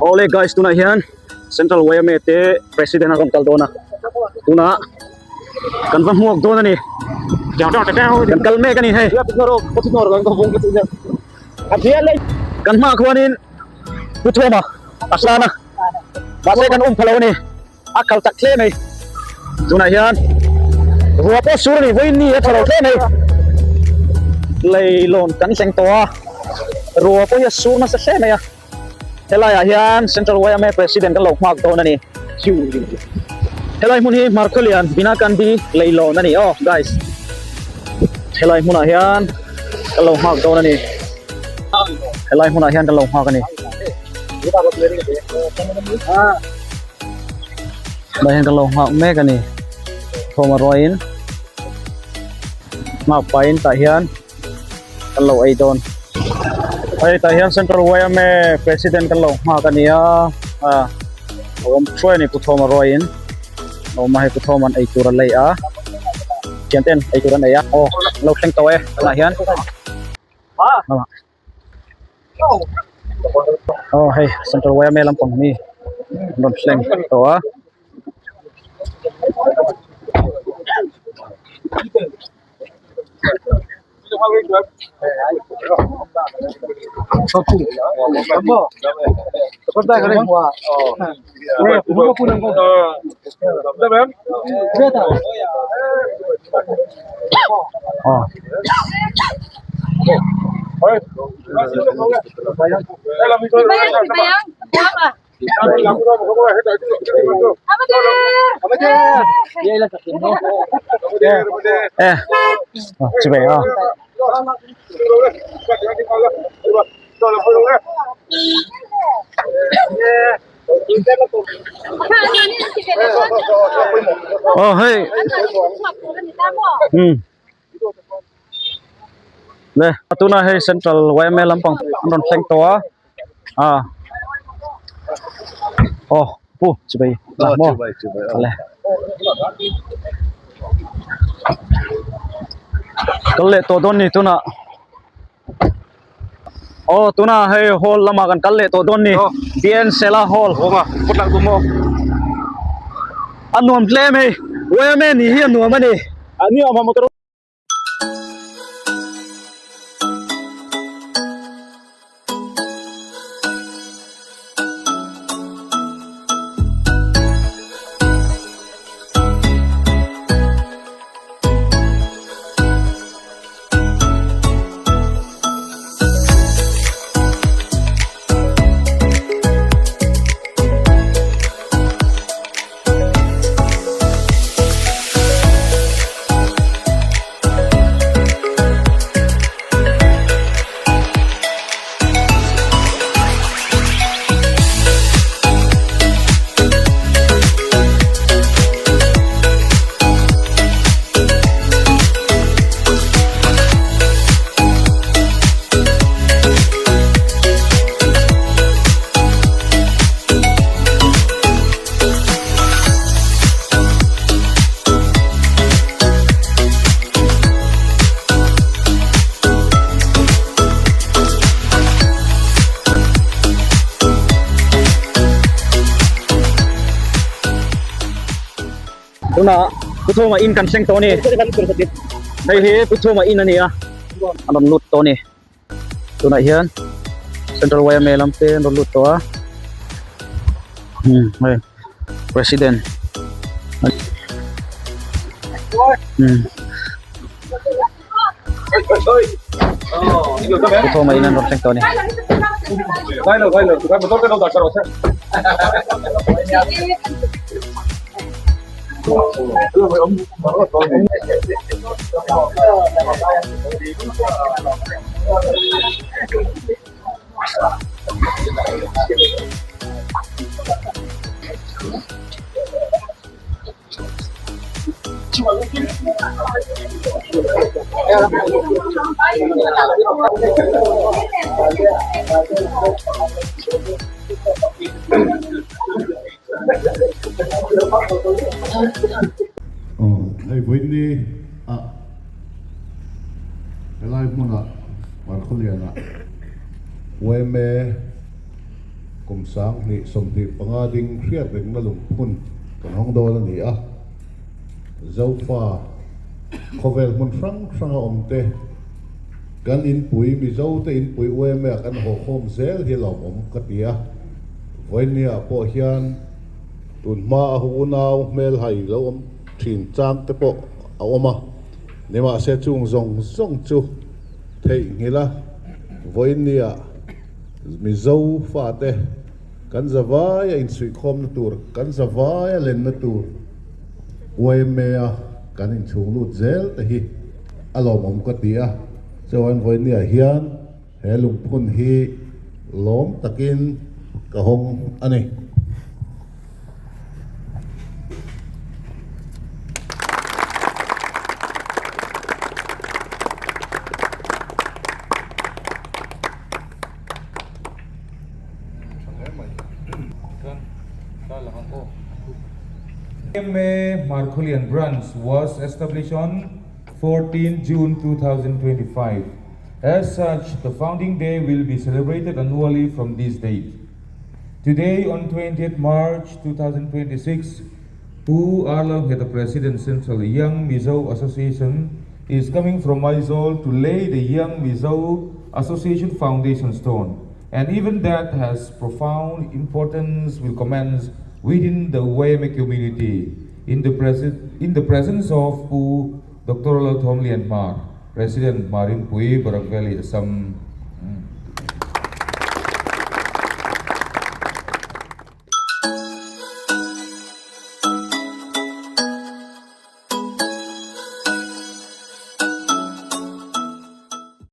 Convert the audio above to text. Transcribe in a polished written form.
Awle guys tunah hian Central YMA te President a rawn kal dawn a tunah kan va hmuak dawn a ni kan kal mek a ni hei kan hmaah khuanin Pu Thawma a hlan a mahse kan um pha lo a ni. A kal tak hle mai. Tunah hian ruah pawh sur a ni vawiin ni a tha lo hle mai. Leilawn kan thleng tawh a, ruah pawh hi a sur nasa hle mai a. Helaiah hian Central YMA President kan lo nghak dawn a ni. Helai hmun hi Hmarkhawlian Binakandi leilawn a ni aw guys. Helai hmunah hian kan lo nghak dawn a ni. Helai hmunah hian kan lo nghak a ni. Dah hian kan lo nghak mek a ni thawm a ruaiin nghak pahin tah hian kan lo ei dawn hei tah hian central yma president kan lo nghak a ni a a awm thuai a ni pu thawm a ruaiin a awm a hei pu thawm an ei tur a lei a thian ten ei tur an ei a aw lo thleng tawh e tunah hian. Aw hei central yma lampang hi an rawn thleng tawh a. Aw. Eh, chibai a. Aw hei. Hmm. Le tuna hei central yma lampang an rawn thleng tawh a a aw pu chibai la maw le kal leh tawh dawn ni tunah aw tuna hei hall lamah kan kal leh tawh dawn ni BN Sela hall a nuam hle mai yma nih hi a nuam a ni. Tunah Puthuma in kan thleng tawh a ni. Hei hi Puthuma in a ni a, a rawn lut tawh a ni. Tunah hian Central YMA lam te an rawn lut tawh a. Hmm hei President hmm Puthuma in an rawn thleng tawh a ni. Aw hei vawiin ah helai hmunah Parkhawlianah yma. Kum 2025 ding hriat rengna lungphun kan hawng dawn a ni a. Zofa khawvel hmun hrang hranga awmte kan inpui Mizote inpui UMA kan hawkhawm zel hi lawmawm ka ti a. Vawinia pawh hian tun hma a unau hmelhai lo awm thin chang te pawh a awm a. Nimahse chung zawng zawng chu theihnghilh a vawinia Mizo fate kan zavaia insuihkhawmna tur, kan zavaia lenna tur YMA-a kan inchhung lut zel te hi a lawmawm ka ti a. Chuan vawinia hian he lungphun hi lawm takin ka hawng a ni. YMA Hmarkhawlien Branch was established on 14 June 2025. As such, the founding day will be celebrated annually from this date. Today on 20th March 2026, Pu Arlo the President Central Young Mizo Association is coming from Aizawl to lay the Young Mizo Association Foundation stone. And even that has profound importance will commence within the YMA community in the, in the presence of Pu Dr. Lalthom Lianhmar, President Marin Pui Barak Valley Assam.